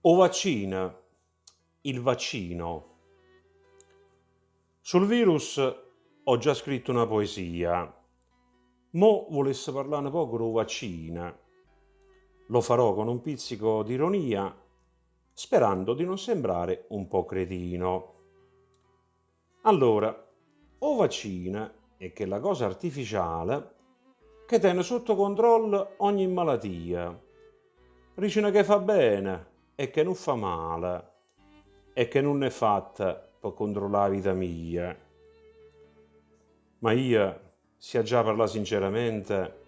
O vaccin, il vaccino. Sul virus ho già scritto una poesia. Mo vuless parlà nu poc d' 'o vaccin. Lo farò con un pizzico d'ironia, sperando di non sembrare un po' cretino. Allora, 'o vaccin è chella cosa artificiale che tene sotto controllo ogni malatia. Diceno che fa bene e che nun fa male e che nun è fatta pe controllà 'a vita mia. Ma io, si aggia parlà sinceramente,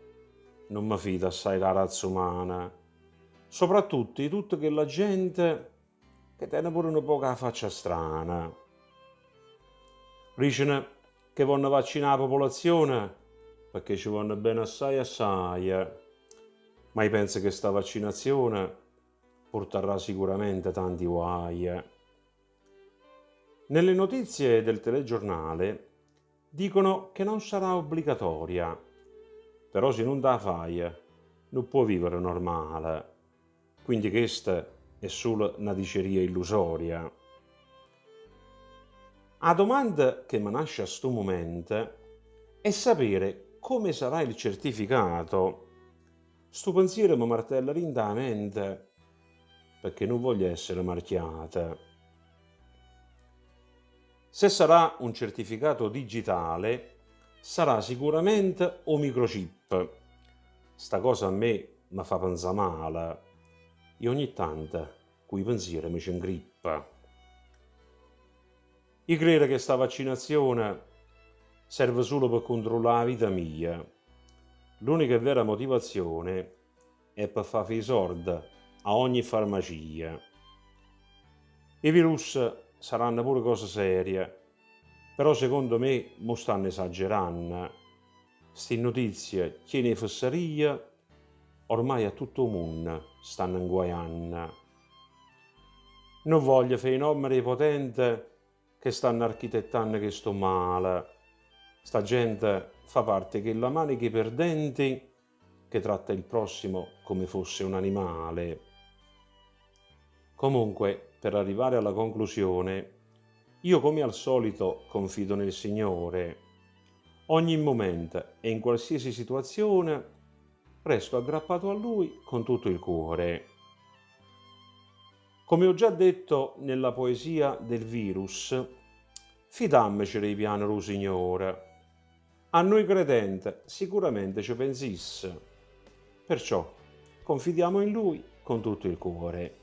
nun me fido assaje d' 'a razza umana, soprattutto 'e tutta chella gente che tene pure nu poco 'a faccia strana. Diceno che vonno vaccinà 'a popolazione pecché ce vonno bene assaje assaje, ma io penso che sta vaccinazione purtarrà sicuramente tanti guaje. Nelle notizie del telegiornale dicono che non sarà obbligatoria, però si nun t' 'a faje nun può vivere normale. Quindi chesta è sulo na diceria illusoria. 'A domanda che me nasce a stu mumento è sapere come sarà il certificato. Stu pensiero me martella dint' 'a mente pecché nun voglio essere marchiato. Se sarà un certificato digitale sarà sicuramente 'o microchip. Sta cosa a me me fa penzà male e ogni tanto cu 'e pensiere me ce 'ngrippa. Io credo che sta vaccinazione serve sulo pe cuntrullà 'a vita mia. L'unica e vera motivazione è pe fa fa 'e sorde a ogni farmacia. 'E virus saranno pure cose serie, però secondo me mo stanno esaggeranno. Sti notizie chiene 'e fesserie ormai a tutto 'o munno stanno 'nguaianno. Nun voglio fa 'e nomme d' 'e potente che stanno architettanno chesto male. Sta gente fa parte 'e chella manica 'e perdenti che tratta il prossimo come fosse un animale. Comunque, per arrivare alla conclusione, io come al solito confido nel Signore. Ogni momento e in qualsiasi situazione resto aggrappato a Lui con tutto il cuore. Come ho già detto nella poesia del virus, fidammece d' 'e piane d' 'o Signore. A noi credente sicuramente ce penz'Iss. Perciò confidiamo in Lui con tutto il cuore.